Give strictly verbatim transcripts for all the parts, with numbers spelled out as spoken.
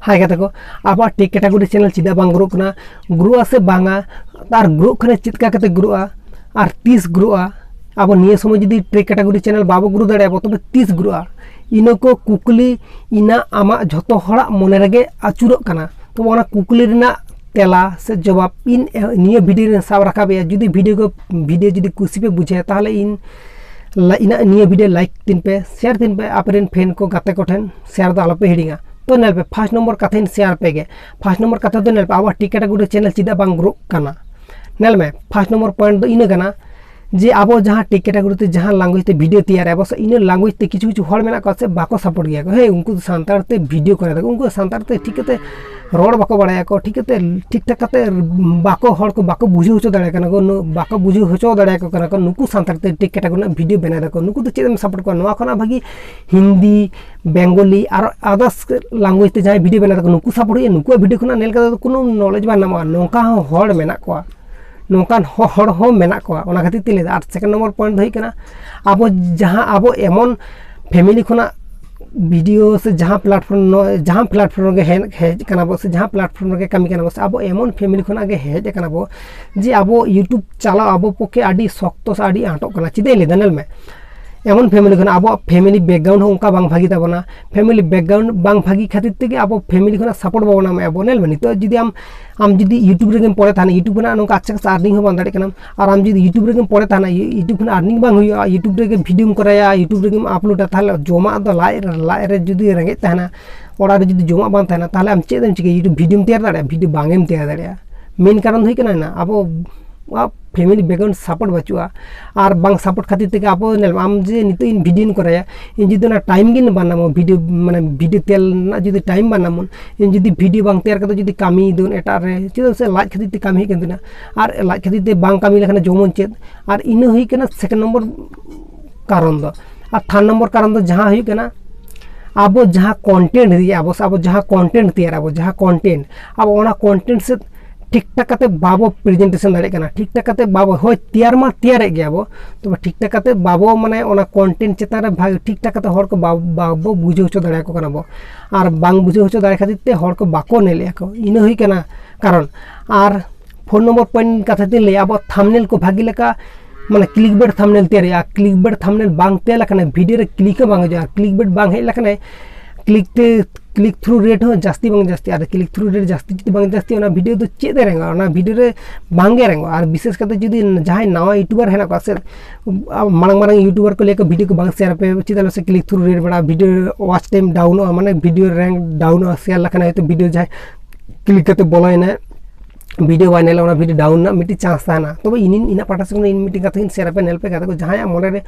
ᱦᱟᱭ ᱜᱟᱛᱮ ᱠᱚ, ᱟᱵᱚᱣᱟᱜ ᱴᱮᱠ ᱠᱮᱴᱟᱜᱚᱨᱤ ᱪᱮᱱᱮᱞ ᱪᱮᱫᱟᱜ ᱵᱟᱝ ᱜᱨᱳᱜ ᱠᱟᱱᱟ? ᱜᱨᱳᱜᱼᱟ ᱥᱮ ᱵᱟᱝᱟ? ᱟᱨ ᱜᱨᱳᱜ ᱠᱷᱟᱱ ᱪᱮᱫ ᱞᱮᱠᱟ ᱠᱟᱛᱮ ᱜᱨᱳᱜᱼᱟ? ᱟᱨ ᱛᱤᱥ ᱜᱨᱳᱜᱼᱟ? ᱟᱵᱚ ᱱᱤᱭᱟᱹ ᱥᱚᱢᱚᱭ ᱡᱩᱫᱤ ᱴᱮᱠ ᱠᱮᱴᱟᱜᱚᱨᱤ ᱪᱮᱱᱮᱞ ᱵᱟᱵᱚ ᱜᱨᱳ ᱫᱟᱲᱮᱭᱟᱜᱼᱟ, ᱛᱚᱵᱮ ᱛᱤᱥ ᱜᱨᱳᱜᱼᱟ? ᱤᱱᱟᱹ ᱠᱚ ᱠᱩᱠᱞᱤ ᱤᱧᱟᱹᱜ ᱟᱢᱟᱜ ᱡᱷᱚᱛᱚ ᱦᱚᱲᱟᱜ ᱢᱚᱱᱮ ᱨᱮᱜᱮ ᱟᱹᱪᱩᱨᱚᱜ ᱠᱟᱱᱟ᱾ ᱛᱚᱵᱮ ᱚᱱᱟ ᱠᱩᱠᱞᱤ ᱨᱮᱱᱟᱜ ᱛᱮᱞᱟ ᱥᱮ ᱡᱚᱵᱟᱵ ᱤᱧ ᱱᱤᱭᱟᱹ ᱵᱷᱤᱰᱤᱭᱳ ᱨᱮ ᱥᱟᱵ ᱨᱟᱠᱟᱵᱮᱜᱼᱟ᱾ ᱡᱩᱫᱤ ᱵᱷᱤᱰᱤᱭᱳ ᱠᱚ, ᱵᱷᱤᱰᱤᱭᱳ ᱡᱩᱫᱤ ᱠᱩᱥᱤ ᱯᱮ ᱵᱩᱡᱷᱟᱹᱣᱟ, ᱛᱟᱦᱚᱞᱮ ᱤᱧ ᱞᱟ-, ᱤᱧᱟᱹᱜ ᱱᱤᱭᱟᱹ ᱵᱷᱤᱰᱤᱭᱳ ᱞᱟᱭᱤᱠ ᱛᱤᱧ ᱯᱮ, ᱥᱮᱭᱟᱨ ᱛᱤᱧ ᱯᱮ, ᱟᱯᱮ ᱨᱮᱱ ᱯᱷᱨᱮᱱᱰ ᱠᱚ, ᱜᱟᱛᱮ ᱠᱚ ᱴᱷᱮᱱ ᱥᱮᱭᱟᱨ ᱫᱚ ᱟᱞᱚᱯᱮ ᱦᱤᱲᱤᱧᱟ᱾ ᱛᱚ ᱧᱮᱞ ᱯᱮ, ᱯᱷᱟᱥᱴ ᱱᱚᱢᱵᱚᱨ ᱠᱟᱛᱷᱟᱧ ᱥᱮᱭᱟᱨ ᱯᱮ ᱜᱮ᱾ ᱯᱷᱟᱥᱴ ᱱᱚᱢᱵᱚᱨ ᱠᱟᱛᱷᱟ ᱫᱚ ᱧᱮᱞ ᱯᱮ, ᱟᱵᱚᱣᱟᱜ ᱴᱮᱠ ᱠᱮᱴᱟᱜᱚᱨᱤ ᱪᱮᱱᱮᱞ ᱪᱮᱫᱟᱜ ᱵᱟᱝ ᱜᱨᱳᱜ ᱠᱟᱱᱟ? ᱧᱮᱞ ᱢᱮ, ᱯᱷᱟᱥᱴ ᱱᱚᱢᱵᱚᱨ ᱯᱚᱭᱮᱱᱴ ᱫᱚ ᱤᱱᱟᱹ ᱠᱟᱱᱟ ᱡᱮ ᱟᱵᱚ ᱡᱟᱦᱟᱸ ᱴᱮᱠ ᱠᱮᱴᱟᱜᱚᱨᱤ ᱛᱮ ᱡᱟᱦᱟᱸ ᱞᱟᱝᱜᱩᱭᱮᱡᱽ ᱛᱮ ᱵᱷᱤᱰᱤᱭᱳ ᱛᱮᱭᱟᱨ ᱟᱵᱚ ᱥᱮ, ᱤᱱᱟᱹ ᱞᱟᱝᱜᱩᱭᱮᱡᱽ ᱛᱮ ᱠᱤᱪᱷᱩ ᱠᱤᱪᱷᱩ ᱦᱚᱲ ᱢᱮᱱᱟᱜ ᱠᱚᱣᱟ ᱥᱮ, ᱵᱟᱠᱚ ᱥᱟᱯᱳᱨᱴ ᱜᱮᱭᱟ ᱠᱚ᱾ ᱦᱮᱸ, ᱩᱱᱠᱩ ᱫᱚ ᱥᱟᱱᱛᱟᱲ ᱛᱮ ᱵᱷᱤᱰᱤᱭᱳ ᱠᱚᱨᱟᱣ ᱫᱟᱠᱚ, ᱩᱱᱠᱩ ᱫᱚ ᱥᱟᱱᱛᱟᱲ ᱛᱮ ᱴᱷᱤᱠ ᱠᱟᱛᱮ ᱨᱚᱲ ᱵᱟᱠᱚ ᱵᱟᱲᱟᱭᱟ ᱠᱚ, ᱴᱷᱤᱠ ᱠᱟᱛᱮ, ᱴᱷᱤᱠ ᱴᱷᱟᱠ ᱠᱟᱛᱮ ᱵᱟᱠᱚ ᱦᱚᱲ ᱠᱚ ᱵᱟᱠᱚ ᱵᱩᱡᱷᱟᱹᱣ ᱦᱚᱪᱚ ᱫᱟᱲᱮᱭᱟᱜ ᱠᱟᱱᱟ ᱠᱚ, ᱱᱩ-, ᱵᱟᱠᱚ ᱵᱩᱡᱷᱟᱹᱣ ᱦᱚᱪᱚ ᱫᱟᱲᱮᱭᱟᱠᱚ ᱠᱟᱱᱟ ᱠᱚ᱾ ᱱᱩᱠᱩ ᱥᱟᱱᱛᱟᱲ ᱛᱮ ᱴᱮᱠ ᱠᱮᱴᱟᱜᱚᱨᱤ ᱨᱮᱱᱟᱜ ᱵᱷᱤᱰᱤᱭᱳ ᱵᱮᱱᱟᱣ ᱫᱟᱠᱚ, ᱱᱩᱠᱩ ᱫᱚ ᱪᱮᱫ ᱮᱢ ᱥᱟᱯᱳᱨᱴ ᱠᱚᱣᱟ? ᱱᱚᱣᱟ ᱠᱷᱚᱱᱟᱜ ᱵᱷᱟᱹᱜᱤ ᱦᱤᱱᱫᱤ, ᱵᱮᱝᱜᱚᱞᱤ ᱟᱨ ᱟᱫᱟᱨᱥ ᱞᱟᱝᱜᱩᱭᱮᱡᱽ ᱛᱮ ᱡᱟᱦᱟᱸᱭ ᱵᱷᱤᱰᱤᱭᱳ ᱵᱮᱱᱟᱣ ᱫᱟᱠᱚ, ᱱᱩᱠᱩ ᱥᱟᱯᱳᱨᱴ ᱦᱩᱭᱩᱜᱼᱟ, ᱱᱩᱠᱩᱣᱟᱜ ᱵᱷᱤᱰᱤᱭᱳ ᱠᱷᱚᱱᱟᱜ ᱧᱮᱞ ᱠᱟᱛᱮ ᱫᱚ ᱠᱳᱱᱳ ᱱᱚᱞᱮᱡᱽ ᱵᱟᱝ ᱧᱟᱢᱚᱜᱼᱟ᱾ ᱱᱚᱝᱠᱟ ᱦᱚᱸ ᱦᱚᱲ ᱢᱮᱱᱟᱜ ᱠᱚᱣᱟ, ᱱᱚᱝᱠᱟᱱ ᱦᱚ-, ᱦᱚᱲ ᱦᱚᱸ ᱢᱮᱱᱟᱜ ᱠᱚᱣᱟ, ᱚᱱᱟ ᱠᱷᱟᱹᱛᱤᱨ ᱛᱮᱧ ᱞᱟᱹᱭᱫᱟ᱾ ᱟᱨ ᱥᱮᱠᱮᱱᱰ ᱱᱚᱢᱵᱚᱨ ᱯᱚᱭᱮᱱᱴ ᱫᱚ ᱦᱩᱭᱩᱜ ᱠᱟᱱᱟ, ᱟᱵᱚ ᱡᱟᱦᱟᱸ, ᱟᱵᱚ ᱮᱢᱚᱱ ᱯᱷᱮᱢᱤᱞᱤ ᱠᱷᱚᱱᱟᱜ ᱵᱷᱤᱰᱤᱭᱳ ᱥᱮ ᱡᱟᱦᱟᱸ ᱯᱞᱟᱴᱯᱷᱚᱨᱢ, ᱱᱚ-, ᱡᱟᱦᱟᱸ ᱯᱞᱟᱴᱯᱷᱚᱨᱢ ᱨᱮᱜᱮ ᱦᱮᱡ, ᱦᱮᱡ ᱠᱟᱱᱟ ᱵᱚ ᱥᱮ ᱡᱟᱦᱟᱸ ᱯᱞᱟᱴᱯᱷᱚᱨᱢ ᱨᱮᱜᱮ ᱠᱟᱹᱢᱤ ᱠᱟᱱᱟ ᱵᱚ ᱥᱮ, ᱟᱵᱚ ᱮᱢᱚᱱ ᱯᱷᱮᱢᱤᱞᱤ ᱠᱷᱚᱱᱟᱜ ᱜᱮ ᱦᱮᱡ ᱠᱟᱱᱟ ᱵᱚ ᱡᱮ ᱟᱵᱚ YouTube ᱪᱟᱞᱟᱣ ᱟᱵᱚ ᱯᱚᱠᱠᱷᱮ ᱟᱹᱰᱤ ᱥᱚᱠᱛᱚ ᱥᱮ ᱟᱹᱰᱤ ᱟᱸᱴᱚᱜ ᱠᱟᱱᱟ᱾ ᱪᱮᱫᱟᱜ ᱤᱧ ᱞᱟᱹᱭᱫᱟ, ᱧᱮᱞ ᱢᱮ, ᱮᱢᱚᱱ ᱯᱷᱮᱢᱤᱞᱤ ᱠᱷᱚᱱᱟᱜ ᱟᱵᱚᱣᱟᱜ ᱯᱷᱮᱢᱤᱞᱤ ᱵᱮᱠᱜᱨᱟᱣᱩᱱᱰ ᱦᱚᱸ ᱚᱱᱠᱟ ᱵᱟᱝ ᱵᱷᱟᱹᱜᱤ ᱛᱟᱵᱚᱱᱟ᱾ ᱯᱷᱮᱢᱤᱞᱤ ᱵᱮᱠᱜᱨᱟᱣᱩᱱᱰ ᱵᱟᱝ ᱵᱷᱟᱹᱜᱤ ᱠᱷᱟᱹᱛᱤᱨ ᱛᱮᱜᱮ ᱟᱵᱚ ᱯᱷᱮᱢᱤᱞᱤ ᱠᱷᱚᱱᱟᱜ ᱥᱟᱯᱳᱨᱴ ᱵᱟᱵᱚᱱ ᱧᱟᱢᱮᱫᱼᱟ ᱵᱚ᱾ ᱧᱮᱞ ᱢᱮ, ᱱᱤᱛᱚᱜ ᱡᱩᱫᱤ ᱟᱢ, ᱟᱢ ᱡᱩᱫᱤ YouTube ᱨᱮᱜᱮᱢ ᱯᱚᱲᱮ ᱛᱟᱦᱮᱱᱟ, YouTube ᱠᱷᱚᱱᱟᱜ ᱱᱚᱝᱠᱟ ᱟᱪᱪᱷᱟ ᱠᱷᱟᱥᱟ ᱟᱨᱱᱤᱝ ᱦᱚᱸ ᱵᱟᱝ ᱫᱟᱲᱮᱭᱟᱜ ᱠᱟᱱᱟᱢ᱾ ᱟᱨ ᱟᱢ ᱡᱩᱫᱤ YouTube ᱨᱮᱜᱮᱢ ᱯᱚᱲᱮ ᱛᱟᱦᱮᱱᱟ, ᱤ-, YouTube ᱠᱷᱚᱱᱟᱜ ᱟᱨᱱᱤᱝ ᱵᱟᱝ ᱦᱩᱭᱩᱜᱼᱟ, YouTube ᱨᱮᱜᱮ ᱵᱷᱤᱰᱤᱭᱳᱢ ᱠᱚᱨᱟᱭᱟ, YouTube ᱨᱮᱜᱮᱢ ᱟᱯᱞᱳᱰᱟ, ᱛᱟᱦᱚᱞᱮ ᱡᱚᱢᱟᱜ ᱫᱚ ᱞᱟᱡ ᱨᱮ, ᱞᱟᱡ ᱨᱮ ᱡᱩᱫᱤ ᱨᱮᱸᱜᱮᱡ ᱛᱟᱦᱮᱱᱟ, ᱚᱲᱟᱜ ᱨᱮ ᱡᱩᱫᱤ ᱡᱚᱢᱟᱜ ᱵᱟᱝ ᱛᱟᱦᱮᱱᱟ, ᱛᱟᱦᱚᱞᱮ ᱟᱢ ᱪᱮᱫ ᱮᱢ ᱪᱤᱠᱟᱹᱭᱟ? YouTube ᱵᱷᱤᱰᱤᱭᱳᱢ ᱛᱮᱭᱟᱨ ᱫᱟᱲᱮᱭᱟᱜᱼᱟ? ᱵᱷᱤᱰᱤᱭᱳ ᱵᱟᱝ ᱮᱢ ᱛᱮᱭᱟᱨ ᱫᱟᱲᱮᱭᱟᱜᱼᱟ᱾ ᱢᱮᱱ ᱠᱟᱨᱚᱱ ᱫᱚ ᱦᱩᱭᱩᱜ ᱠᱟᱱᱟ ᱚᱱᱟ, ᱟᱵᱚ, ᱟᱵᱚ ᱯᱷᱮᱢᱤᱞᱤ ᱵᱮᱠᱜᱨᱟᱣᱩᱱᱰ ᱥᱟᱯᱳᱨᱴ ᱵᱟᱹᱪᱩᱜᱼᱟ᱾ ᱟᱨ ᱵᱟᱝ ᱥᱟᱯᱳᱨᱴ ᱠᱷᱟᱹᱛᱤᱨ ᱛᱮᱜᱮ ᱟᱵᱚ, ᱧᱮᱞ ᱢᱮ, ᱟᱢ ᱡᱮ ᱱᱤᱛᱚᱜ ᱤᱧ ᱵᱷᱤᱰᱤᱭᱳᱧ ᱠᱚᱨᱟᱭᱟ, ᱤᱧ ᱡᱩᱫᱤ ᱚᱱᱟ ᱴᱟᱭᱤᱢ ᱜᱮ ᱵᱟᱝ ᱧᱟᱢᱚᱜᱼᱟ, ᱵᱷᱤᱰᱤᱭᱳ, ᱢᱟᱱᱮ, ᱵᱷᱤᱰᱤᱭᱳ ᱛᱮᱭᱟᱨ ᱨᱮᱱᱟᱜ ᱡᱩᱫᱤ ᱴᱟᱭᱤᱢ ᱵᱟᱝ ᱧᱟᱢᱚᱜ, ᱤᱧ ᱡᱩᱫᱤ ᱵᱷᱤᱰᱤᱭᱳ ᱵᱟᱝ ᱛᱮᱭᱟᱨ ᱠᱟᱛᱮ ᱡᱩᱫᱤ ᱠᱟᱹᱢᱤᱭᱮᱫᱟᱹᱧ ᱮᱴᱟᱜ ᱨᱮ, ᱪᱮᱫᱟᱜ ᱥᱮ ᱞᱟᱡ ᱠᱷᱟᱹᱛᱤᱨ ᱛᱮ ᱠᱟᱹᱢᱤ ᱦᱩᱭᱩᱜ ᱠᱟᱱ ᱛᱤᱧᱟ᱾ ᱟᱨ ᱞᱟᱡ ᱠᱷᱟᱹᱛᱤᱨ ᱛᱮ ᱵᱟᱝ ᱠᱟᱹᱢᱤ ᱞᱮᱠᱷᱟᱱ ᱡᱚᱢᱟᱹᱧ ᱪᱮᱫ? ᱟᱨ ᱤᱱᱟᱹ ᱦᱩᱭᱩᱜ ᱠᱟᱱᱟ ᱥᱮᱠᱮᱱᱰ ᱱᱚᱢᱵᱚᱨ ᱠᱟᱨᱚᱱ ᱫᱚ᱾ ᱟᱨ ᱛᱷᱟᱨᱰ ᱱᱚᱢᱵᱚᱨ ᱠᱟᱨᱚᱱ ᱫᱚ ᱡᱟᱦᱟᱸ ᱦᱩᱭᱩᱜ ᱠᱟᱱᱟ, ᱟᱵᱚ ᱡᱟᱦᱟᱸ ᱠᱚᱱᱴᱮᱱᱴ ᱨᱮᱭᱟᱜ ᱟᱵᱚ ᱥᱮ ᱟᱵᱚ ᱡᱟᱦᱟᱸ ᱠᱚᱱᱴᱮᱱᱴ ᱛᱮᱭᱟᱨ ᱟᱵᱚ, ᱡᱟᱦᱟᱸ ᱠᱚᱱᱴᱮᱱᱴ, ᱟᱵᱚ ᱚᱱᱟ ᱠᱚᱱᱴᱮᱱᱴ ᱥᱮᱫ ᱴᱷᱤᱠ ᱴᱷᱟᱠ ᱠᱟᱛᱮ ᱵᱟᱵᱚ ᱯᱨᱮᱡᱮᱱᱴᱮᱥᱚᱱ ᱫᱟᱲᱮᱭᱟᱜ ᱠᱟᱱᱟ, ᱴᱷᱤᱠ ᱴᱷᱟᱠ ᱠᱟᱛᱮ ᱵᱟᱵᱚ, ᱦᱳᱭ ᱛᱮᱭᱟᱨ ᱢᱟ ᱛᱮᱭᱟᱨᱮᱫ ᱜᱮᱭᱟ ᱵᱚ, ᱛᱚᱵᱮ ᱴᱷᱤᱠ ᱴᱷᱟᱠ ᱠᱟᱛᱮ ᱵᱟᱵᱚ, ᱢᱟᱱᱮ ᱚᱱᱟ ᱠᱚᱱᱴᱮᱱᱴ ᱪᱮᱛᱟᱱ ᱨᱮ ᱵᱷᱟᱜᱮ ᱴᱷᱤᱠ ᱴᱷᱟᱠ ᱠᱟᱛᱮ ᱦᱚᱲ ᱠᱚ ᱵᱟ- ᱵᱟᱵᱚ ᱵᱩᱡᱷᱟᱹᱣ ᱦᱚᱪᱚ ᱫᱟᱲᱮᱭᱟᱠᱚ ᱠᱟᱱᱟ ᱵᱚ᱾ ᱟᱨ ᱵᱟᱝ ᱵᱩᱡᱷᱟᱹᱣ ᱦᱚᱪᱚ ᱫᱟᱲᱮ ᱠᱷᱟᱹᱛᱤᱨ ᱛᱮ ᱦᱚᱲ ᱠᱚ ᱵᱟᱠᱚ ᱧᱮᱞᱮᱫᱼᱟ ᱠᱚ, ᱤᱱᱟᱹ ᱦᱩᱭ ᱠᱟᱱᱟ ᱠᱟᱨᱚᱱ᱾ ᱟᱨ ᱯᱷᱳᱨ ᱱᱚᱢᱵᱚᱨ ᱯᱚᱭᱮᱱᱴ ᱠᱟᱛᱷᱟ ᱛᱤᱧ ᱞᱟᱹᱭᱟ, ᱟᱵᱚ ᱛᱷᱟᱢᱵᱽᱱᱮᱞ ᱠᱚ ᱵᱷᱟᱜᱮ ᱞᱮᱠᱟ, ᱢᱟᱱᱮ ᱠᱞᱤᱠ ᱵᱮᱴ ᱛᱷᱟᱢᱵᱽᱱᱮᱞ ᱛᱮᱭᱟᱨ ᱦᱩᱭᱩᱜᱼᱟ᱾ ᱠᱞᱤᱠ ᱵᱮᱴ ᱛᱷᱟᱢᱵᱽᱱᱮᱞ ᱵᱟᱝ ᱛᱮᱭᱟᱨ ᱞᱮᱠᱷᱟᱱ ᱵᱷᱤᱰᱤᱭᱳ ᱨᱮ ᱠᱞᱤᱠ ᱦᱚᱸ ᱵᱟᱝ ᱦᱤᱡᱩᱜᱼᱟ᱾ ᱠᱞᱤᱠ ᱵᱮᱴ ᱵᱟᱝ ᱦᱮᱡ ᱞᱮᱠᱷᱟᱱ ᱠᱞᱤᱠ ᱛᱮ, ᱠᱞᱤᱠ ᱛᱷᱨᱩ ᱨᱮᱴ ᱦᱚᱸ ᱡᱟᱹᱥᱛᱤ ᱵᱟᱝ ᱡᱟᱹᱥᱛᱤ, ᱟᱨ ᱠᱞᱤᱠ ᱛᱷᱨᱩ ᱨᱮᱴ ᱡᱟᱹᱥᱛᱤ ᱡᱩᱫᱤ ᱵᱟᱝ ᱡᱟᱹᱥᱛᱤ, ᱚᱱᱟ ᱵᱷᱤᱰᱤᱭᱳ ᱫᱚ ᱪᱮᱫ ᱮ ᱨᱮᱝᱜᱟ? ᱚᱱᱟ ᱵᱷᱤᱰᱤᱭᱳ ᱨᱮ ᱵᱟᱝ ᱜᱮ ᱨᱮᱝᱜᱟ᱾ ᱟᱨ ᱵᱤᱥᱮᱥ ᱠᱟᱛᱮ ᱡᱩᱫᱤ ᱡᱟᱦᱟᱸᱭ ᱱᱟᱣᱟ ᱭᱩᱴᱩᱵᱟᱨ ᱦᱮᱱᱟᱜ ᱠᱚᱣᱟ ᱥᱮ, ᱢᱟᱲᱟᱝ ᱢᱟᱲᱟᱝ ᱭᱩᱴᱩᱵᱟᱨ ᱠᱚ ᱞᱟᱹᱭ ᱠᱚ ᱵᱷᱤᱰᱤᱭᱳ ᱠᱚ ᱵᱟᱝ ᱥᱮᱭᱟᱨ ᱯᱮ, ᱪᱮᱫᱟᱜ ᱥᱮ ᱠᱞᱤᱠ ᱛᱷᱨᱩ ᱨᱮᱴ ᱵᱟᱲᱟ, ᱵᱷᱤᱰᱤᱭᱳ ᱣᱟᱪ ᱴᱟᱭᱤᱢ ᱰᱟᱣᱩᱱᱚᱜᱼᱟ, ᱢᱟᱱᱮ ᱵᱷᱤᱰᱤᱭᱳ ᱨᱮᱝᱠ ᱰᱟᱣᱩᱱᱚᱜᱼᱟ᱾ ᱥᱮᱭᱟᱨ ᱞᱮᱠᱷᱟᱱ ᱦᱚᱭᱛᱳ ᱵᱷᱤᱰᱤᱭᱳ ᱡᱟᱦᱟᱸᱭ ᱠᱞᱤᱠ ᱠᱟᱛᱮ ᱵᱚᱞᱚᱭᱮᱱᱟ, ᱵᱷᱤᱰᱤᱭᱳ ᱵᱟᱭ ᱧᱮᱞᱟ, ᱚᱱᱟ ᱵᱷᱤᱰᱤᱭᱳ ᱰᱟᱣᱩᱱ ᱨᱮᱱᱟᱜ ᱢᱤᱫᱴᱤᱡ ᱪᱟᱱᱥ ᱛᱟᱦᱮᱱᱟ᱾ ᱛᱚᱵᱮ ᱤᱧ, ᱤᱧᱟᱹᱜ ᱯᱟᱦᱴᱟ ᱥᱮᱫ ᱠᱷᱚᱱ ᱤᱧ ᱢᱤᱫᱴᱤᱡ ᱠᱟᱛᱷᱟ ᱜᱤᱧ ᱥᱮᱭᱟᱨ ᱟᱯᱮ, ᱧᱮᱞ ᱯᱮ ᱜᱟᱛᱮ ᱠᱚ, ᱡᱟᱦᱟᱸᱭᱟᱜ ᱢᱚᱱᱮ ᱨᱮ,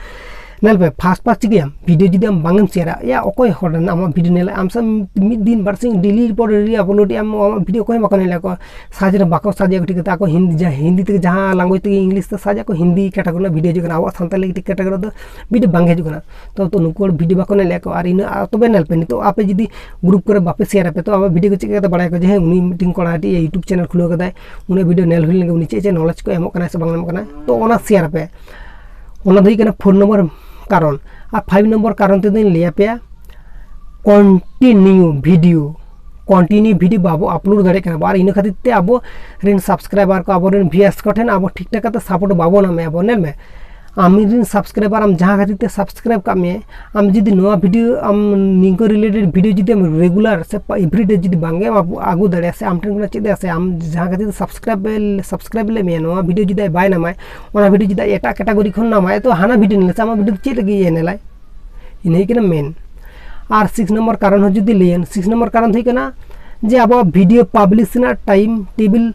ᱧᱮᱞ ᱯᱮ, ᱯᱷᱟᱥᱴ ᱯᱷᱟᱥᱴ ᱪᱤᱠᱟᱹᱭᱟᱢ, ᱵᱷᱤᱰᱤᱭᱳ ᱡᱩᱫᱤ ᱟᱢ ᱵᱟᱝ ᱮᱢ ᱥᱮᱭᱟᱨᱟ, ᱭᱟ ᱚᱠᱚᱭ ᱦᱚᱲ ᱨᱮᱱ ᱟᱢᱟᱜ ᱵᱷᱤᱰᱤᱭᱳ ᱧᱮᱞᱟ? ᱟᱢ ᱥᱟᱶ ᱢᱤᱫ ᱫᱤᱱ ᱵᱟᱨ ᱥᱤᱧ ᱰᱮᱞᱤ ᱯᱚᱨ ᱰᱮᱞᱤ ᱟᱯᱞᱳᱰ ᱮᱫ ᱟᱢ, ᱟᱢᱟᱜ ᱵᱷᱤᱰᱤᱭᱳ ᱚᱠᱚᱭ ᱦᱚᱸ ᱵᱟᱠᱚ ᱧᱮᱞᱟ ᱠᱚ᱾ ᱥᱟᱡᱽ ᱨᱮ ᱵᱟᱠᱚ ᱥᱟᱡᱽ ᱮᱫ ᱠᱚ, ᱴᱷᱤᱠ ᱠᱟᱛᱮ ᱟᱠᱚ ᱦᱤᱱᱫᱤ, ᱡᱟᱦᱟᱸ ᱦᱤᱱᱫᱤ ᱛᱮᱜᱮ, ᱡᱟᱦᱟᱸ ᱞᱟᱝᱜᱩᱭᱮᱡᱽ ᱛᱮᱜᱮ, ᱤᱝᱞᱤᱥ ᱛᱮ ᱥᱟᱡᱽ ᱟᱠᱚ, ᱦᱤᱱᱫᱤ ᱠᱮᱴᱟᱜᱚᱨᱤ ᱨᱮᱱᱟᱜ ᱵᱷᱤᱰᱤᱭᱳ ᱦᱤᱡᱩᱜ ᱠᱟᱱᱟ, ᱟᱵᱚᱣᱟᱜ ᱥᱟᱱᱛᱟᱲᱤ ᱠᱮᱴᱟᱜᱚᱨᱤ ᱨᱮᱫᱚ ᱵᱷᱤᱰᱤᱭᱳ ᱵᱟᱝ ᱦᱤᱡᱩᱜ ᱠᱟᱱᱟ᱾ ᱛᱚ, ᱛᱚ ᱱᱩᱠᱩ ᱦᱚᱲ ᱵᱷᱤᱰᱤᱭᱳ ᱵᱟᱠᱚ ᱧᱮᱞᱮᱫ ᱠᱚ᱾ ᱟᱨ ᱤᱱᱟᱹ, ᱛᱚᱵᱮ ᱧᱮᱞ ᱯᱮ, ᱱᱤᱛᱚᱜ ᱟᱯᱮ ᱡᱩᱫᱤ ᱜᱨᱩᱯ ᱠᱚᱨᱮ ᱵᱟᱯᱮ ᱥᱮᱭᱟᱨ ᱟᱯᱮ, ᱛᱚ ᱟᱵᱚ ᱵᱷᱤᱰᱤᱭᱳ ᱠᱚ ᱪᱮᱫ ᱠᱟᱛᱮ ᱵᱟᱲᱟᱭᱟᱠᱚ ᱡᱮ ᱦᱮᱸ, ᱩᱱᱤ ᱢᱤᱫᱴᱤᱱ ᱠᱚᱲᱟ ᱢᱤᱫᱴᱤᱡ ᱭᱩᱴᱩᱵᱽ ᱪᱮᱱᱮᱞ ᱠᱷᱩᱞᱟᱹᱣ ᱠᱟᱫᱟᱭ, ᱩᱱᱤᱭᱟᱜ ᱵᱷᱤᱰᱤᱭᱳ ᱧᱮᱞ ᱦᱩᱭ ᱞᱮᱱ ᱜᱮ, ᱩᱱᱤ ᱪᱮᱫ ᱪᱮᱫ ᱱᱚᱞᱮᱡᱽ ᱠᱚ ᱮᱢᱚᱜ ᱠᱟᱱᱟ ᱥᱮ ᱵᱟᱝ ᱮᱢᱚᱜ ᱠᱟᱱᱟ? ᱛᱚ ᱚᱱᱟ ᱥᱮᱭᱟᱨ ᱟᱯᱮ, ᱚᱱᱟ ᱫᱚ ᱦᱩᱭᱩᱜ ᱠᱟᱱᱟ ᱯᱷᱳᱨ ᱱᱚᱢᱵᱚᱨ ᱠᱟᱨᱚᱱ᱾ ᱟᱨ ᱯᱷᱟᱭᱤᱵᱷ ᱱᱚᱢᱵᱚᱨ ᱠᱟᱨᱚᱱ ᱛᱮᱫᱚᱧ ᱞᱟᱹᱭ ᱟᱯᱮᱭᱟ, ᱠᱚᱱᱴᱤᱱᱤᱭᱩ ᱵᱷᱤᱰᱤᱭᱳ, ᱠᱚᱱᱴᱤᱱᱤᱭᱩ ᱵᱷᱤᱰᱤᱭᱳ ᱵᱟᱵᱚ ᱟᱯᱞᱳᱰ ᱫᱟᱲᱮᱭᱟᱜ ᱠᱟᱱᱟ ᱵᱚ᱾ ᱟᱨ ᱤᱱᱟᱹ ᱠᱷᱟᱹᱛᱤᱨ ᱛᱮ ᱟᱵᱚ ᱨᱮᱱ ᱥᱟᱵᱥᱠᱨᱟᱭᱵᱟᱨ ᱠᱚ, ᱟᱵᱚ ᱨᱮᱱ ᱵᱷᱤᱭᱟᱨᱥ ᱠᱚ ᱴᱷᱮᱱ ᱟᱵᱚ ᱴᱷᱤᱠ ᱴᱷᱟᱠ ᱠᱟᱛᱮ ᱥᱟᱯᱳᱨᱴ ᱵᱟᱵᱚ ᱧᱟᱢᱮᱫᱼᱟ ᱵᱚ᱾ ᱧᱮᱞ ᱢᱮ, ᱟᱢ ᱨᱮᱱ ᱥᱟᱵᱥᱠᱨᱟᱭᱵᱟᱨ ᱟᱢ ᱡᱟᱦᱟᱸ ᱠᱷᱟᱹᱛᱤᱨ ᱛᱮ ᱥᱟᱵᱥᱠᱨᱟᱭᱤᱵ ᱠᱟᱜ ᱢᱮᱭᱟ, ᱟᱢ ᱡᱩᱫᱤ ᱱᱚᱣᱟ ᱵᱷᱤᱰᱤᱭᱳ, ᱟᱢ ᱱᱤᱝᱠᱟᱹ ᱨᱤᱞᱮᱴᱮᱰ ᱵᱷᱤᱰᱤᱭᱳ ᱡᱩᱫᱤ ᱟᱢ ᱨᱮᱜᱩᱞᱟᱨ ᱥᱮ ᱯᱟ-, ᱮᱵᱷᱨᱤᱰᱮ ᱡᱩᱫᱤ ᱵᱟᱝ ᱜᱮᱢ ᱟᱹᱜᱩ, ᱟᱹᱜᱩ ᱫᱟᱲᱮᱭᱟᱜᱼᱟ, ᱥᱮ ᱟᱢ ᱴᱷᱮᱱ ᱠᱷᱚᱱᱟᱜ ᱪᱮᱫ ᱮ, ᱥᱮ ᱟᱢ ᱡᱟᱦᱟᱸ ᱠᱷᱟᱹᱛᱤᱨ ᱛᱮ ᱥᱟᱵᱥᱠᱨᱟᱭᱤᱵ, ᱥᱟᱵᱥᱠᱨᱟᱭᱤᱵ ᱞᱮᱫ ᱢᱮᱭᱟ, ᱱᱚᱣᱟ ᱵᱷᱤᱰᱤᱭᱳ ᱡᱩᱫᱤ ᱟᱡ ᱵᱟᱭ ᱧᱟᱢᱟᱭ, ᱚᱱᱟ ᱵᱷᱤᱰᱤᱭᱳ ᱡᱩᱫᱤ ᱟᱡ ᱮᱴᱟᱜ ᱠᱮᱴᱟᱜᱚᱨᱤ ᱠᱷᱚᱱ ᱧᱟᱢᱟᱭ, ᱛᱚ ᱦᱟᱱᱟ ᱵᱷᱤᱰᱤᱭᱳ ᱧᱮᱞ ᱥᱮ ᱟᱢᱟᱜ ᱵᱷᱤᱰᱤᱭᱳ ᱪᱮᱫ ᱞᱟᱹᱜᱤᱫ ᱤᱭᱟᱹ ᱧᱮᱞᱟᱭ? ᱤᱱᱟᱹ ᱦᱩᱭᱩᱜ ᱠᱟᱱᱟ ᱢᱮᱱ᱾ ᱟᱨ ᱥᱤᱠᱥ ᱱᱚᱢᱵᱚᱨ ᱠᱟᱨᱚᱱ ᱦᱚᱸ ᱡᱩᱫᱤ ᱞᱟᱹᱭᱟᱹᱧ, ᱥᱤᱠᱥ ᱱᱚᱢᱵᱚᱨ ᱠᱟᱨᱚᱱ ᱫᱚ ᱦᱩᱭᱩᱜ ᱠᱟᱱᱟ ᱡᱮ ᱟᱵᱚᱣᱟᱜ ᱵᱷᱤᱰᱤᱭᱳ ᱯᱟᱵᱽᱞᱤᱥ ᱨᱮᱱᱟᱜ ᱴᱟᱭᱤᱢ ᱴᱮᱵᱤᱞ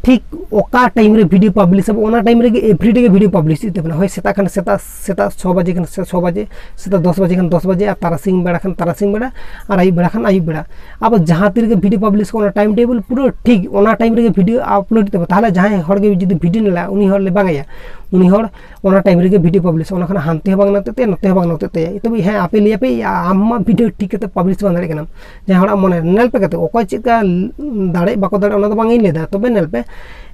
ᱴᱷᱤᱠ ᱚᱠᱟ time ᱨᱮ video publish ᱟᱵᱚ, ᱚᱱᱟ time ᱨᱮᱜᱮ everyday ᱜᱮ video publish ᱦᱩᱭᱩᱜ ᱛᱟᱵᱚᱱᱟ᱾ ᱦᱳᱭ ᱥᱮᱛᱟᱜ ᱠᱷᱟᱱ ᱥᱮᱛᱟᱜ, ᱥᱮᱛᱟᱜ ᱪᱷᱚ ᱵᱟᱡᱮ ᱠᱷᱟᱱ ᱥᱮ ᱪᱷᱚ ᱵᱟᱡᱮ, ᱥᱮᱛᱟᱜ ᱫᱚᱥ ᱵᱟᱡᱮ ᱠᱷᱟᱱ ᱫᱚᱥ ᱵᱟᱡᱮ, ᱟᱨ ᱛᱟᱨᱟᱥᱤᱧ ᱵᱮᱲᱟ ᱠᱷᱟᱱ ᱛᱟᱨᱟᱥᱤᱧ ᱵᱮᱲᱟ, ᱟᱨ ᱟᱹᱭᱩᱵ ᱵᱮᱲᱟ ᱠᱷᱟᱱ ᱟᱹᱭᱩᱵ ᱵᱮᱲᱟ᱾ ᱟᱵᱚ ᱡᱟᱦᱟᱸ ᱛᱤ ᱨᱮᱜᱮ video publish ᱠᱚ, ᱚᱱᱟ time table ᱯᱩᱨᱟᱹ ᱴᱷᱤᱠ ᱚᱱᱟ time ᱨᱮᱜᱮ video upload ᱦᱩᱭᱩᱜ ᱛᱟᱵᱚᱱᱟ᱾ ᱛᱟᱦᱚᱞᱮ ᱡᱟᱦᱟᱸᱭ ᱦᱚᱲ ᱜᱮ ᱡᱩᱫᱤ video ᱧᱮᱞᱟ, ᱩᱱᱤ ᱦᱚᱲ ᱞᱮ ᱵᱟᱝ ᱟᱭᱟ, ᱩᱱᱤ ᱦᱚᱲ ᱚᱱᱟ time ᱨᱮᱜᱮ video publish, ᱚᱱᱟ ᱠᱷᱚᱱ ᱦᱟᱱᱛᱮ ᱦᱚᱸ ᱵᱟᱝ ᱱᱚᱛᱮᱜ ᱛᱟᱭᱟ, ᱱᱚᱛᱮ ᱦᱚᱸ ᱵᱟᱝ ᱱᱚᱛᱮᱜ ᱛᱟᱭᱟ᱾ ᱛᱚᱵᱮ ᱦᱮᱸ, ᱟᱯᱮ ᱞᱟᱹᱭ ᱟᱯᱮ, ᱟᱢ ᱢᱟ video ᱴᱷᱤᱠ ᱠᱟᱛᱮ publish ᱵᱟᱝ ᱫᱟᱲᱮᱭᱟᱜ ᱠᱟᱱᱟᱢ᱾ ᱡᱟᱦᱟᱸᱭ ᱦᱚᱲᱟᱜ ᱢᱚᱱᱮ, ᱧᱮᱞ ᱯᱮ ᱠᱟᱛᱮ, ᱚᱠᱚᱭ ᱪᱮᱫ ᱞᱮᱠᱟ ᱫᱟᱲᱮᱜ ᱵᱟᱠᱚ ᱫᱟᱲᱮᱜ, ᱚᱱᱟ ᱫᱚ ᱵᱟᱝ ᱤᱧ ᱞᱟᱹᱭ ᱫᱟ, ᱛᱚᱵᱮ ᱧᱮᱞ ᱯᱮ,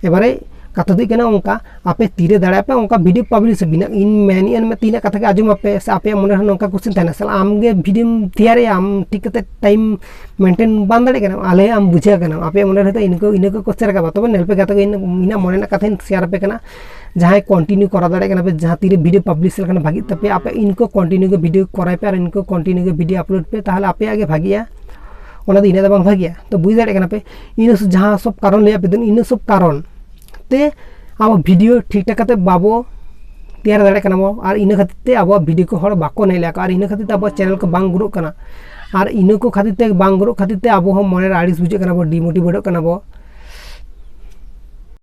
ᱮᱵᱟᱨᱮ ᱠᱟᱛᱷᱟ ᱫᱚ ᱦᱩᱭᱩᱜ ᱠᱟᱱᱟ, ᱚᱱᱠᱟ ᱟᱯᱮ ᱛᱤᱨᱮ ᱫᱟᱲᱮᱭᱟᱜ ᱯᱮ, ᱚᱱᱠᱟ video publish ᱟᱹᱵᱤᱱᱟᱜ ᱤᱧ ᱢᱮᱱᱮᱫᱼᱟ, ᱢᱮ ᱛᱤᱱᱟᱹᱜ ᱠᱟᱛᱷᱟ ᱜᱮ ᱟᱸᱡᱚᱢ ᱟᱯᱮ, ᱥᱮ ᱟᱯᱮᱭᱟᱜ ᱢᱚᱱᱮ ᱨᱮ ᱱᱚᱝᱠᱟ question ᱛᱟᱦᱮᱱᱟ, ᱥᱟᱞᱟ ᱟᱢ ᱜᱮ videoᱢ ᱛᱮᱭᱟᱨᱮᱜᱼᱟ, ᱟᱢ ᱴᱷᱤᱠ ᱠᱟᱛᱮ time maintain ᱵᱟᱝ ᱫᱟᱲᱮᱭᱟᱜ ᱠᱟᱱᱟ, ᱟᱞᱮ ᱟᱢ ᱵᱩᱡᱷᱟᱹᱣ ᱠᱟᱱᱟ, ᱟᱯᱮᱭᱟᱜ ᱢᱚᱱᱮ ᱨᱮ ᱤᱱᱟᱹ ᱠᱚ, ᱤᱱᱟᱹ ᱠᱚ question ᱨᱟᱠᱟᱵᱟ᱾ ᱛᱚᱵᱮ ᱧᱮᱞ ᱯᱮ ᱜᱟᱛᱮ ᱠᱚ, ᱤᱧ ᱤᱧᱟᱹᱜ ᱢᱚᱱᱮ ᱨᱮᱱᱟᱜ ᱠᱟᱛᱷᱟᱧ share ᱟᱯᱮ ᱠᱟᱱᱟ᱾ ᱡᱟᱦᱟᱸᱭ continue ᱠᱚᱨᱟᱣ ᱫᱟᱲᱮᱭᱟᱜ ᱠᱟᱱᱟ ᱯᱮ, ᱡᱟᱦᱟᱸ ᱛᱤᱨᱮ video publish ᱞᱮᱠᱷᱟᱱ ᱵᱷᱟᱜᱤᱜ ᱛᱟᱯᱮᱭᱟ, ᱟᱯᱮ ᱤᱱᱠᱟᱹ continue ᱜᱮ video ᱠᱚᱨᱟᱣ ᱯᱮ ᱟᱨ ᱤᱱᱠᱟᱹ continue ᱜᱮ video upload ᱯᱮ, ᱛᱟᱦᱚᱞᱮ ᱟᱯᱮᱭᱟᱜ ᱜᱮ ᱵᱷᱟᱜᱤᱜᱼᱟ᱾ ᱚᱱᱟ ᱫᱚ ᱤᱱᱟᱹᱜ ᱫᱚ ᱵᱟᱝ ᱵᱷᱟᱜᱤᱜᱼᱟ᱾ ᱛᱚ ᱵᱩᱡᱽ ᱫᱟᱲᱮᱭᱟᱜ ᱠᱟᱱᱟ ᱯᱮ, ᱤᱱᱟᱹ ᱥᱚᱵ ᱡᱟᱦᱟᱸ ᱥᱚᱵ ᱠᱟᱨᱚᱱ ᱞᱟᱹᱭᱟᱫ ᱯᱮ ᱫᱚ, ᱤᱱᱟᱹ ᱥᱚᱵ ᱠᱟᱨᱚᱱ ᱛᱮ ᱟᱵᱚ video ᱴᱷᱤᱠ ᱴᱷᱟᱠ ᱠᱟᱛᱮ ᱵᱟᱵᱚ ᱛᱮᱭᱟᱨ ᱫᱟᱲᱮᱭᱟᱜ ᱠᱟᱱᱟ ᱵᱚ, ᱟᱨ ᱤᱱᱟᱹ ᱠᱷᱟᱹᱛᱤᱨ ᱛᱮ ᱟᱵᱚᱣᱟᱜ video ᱠᱚ ᱦᱚᱲ ᱵᱟᱠᱚ ᱧᱮᱞᱮᱫ ᱠᱚ, ᱟᱨ ᱤᱱᱟᱹ ᱠᱷᱟᱹᱛᱤᱨ ᱛᱮ ᱟᱵᱚᱣᱟᱜ channel ᱠᱚ ᱵᱟᱝ growᱜ ᱠᱟᱱᱟ, ᱟᱨ ᱤᱱᱟᱹ ᱠᱚ ᱠᱷᱟᱹᱛᱤᱨ ᱛᱮ ᱵᱟᱝ growᱜ ᱠᱷᱟᱹᱛᱤᱨ ᱛᱮ ᱟᱵᱚ ᱦᱚᱸ ᱢᱚᱱᱮ ᱨᱮ ᱟᱹᱲᱤᱥ ᱵᱩᱡᱷᱟᱹᱜ ᱠᱟᱱᱟ ᱵᱚ, demotivateᱚᱜ ᱠᱟᱱᱟ ᱵᱚ᱾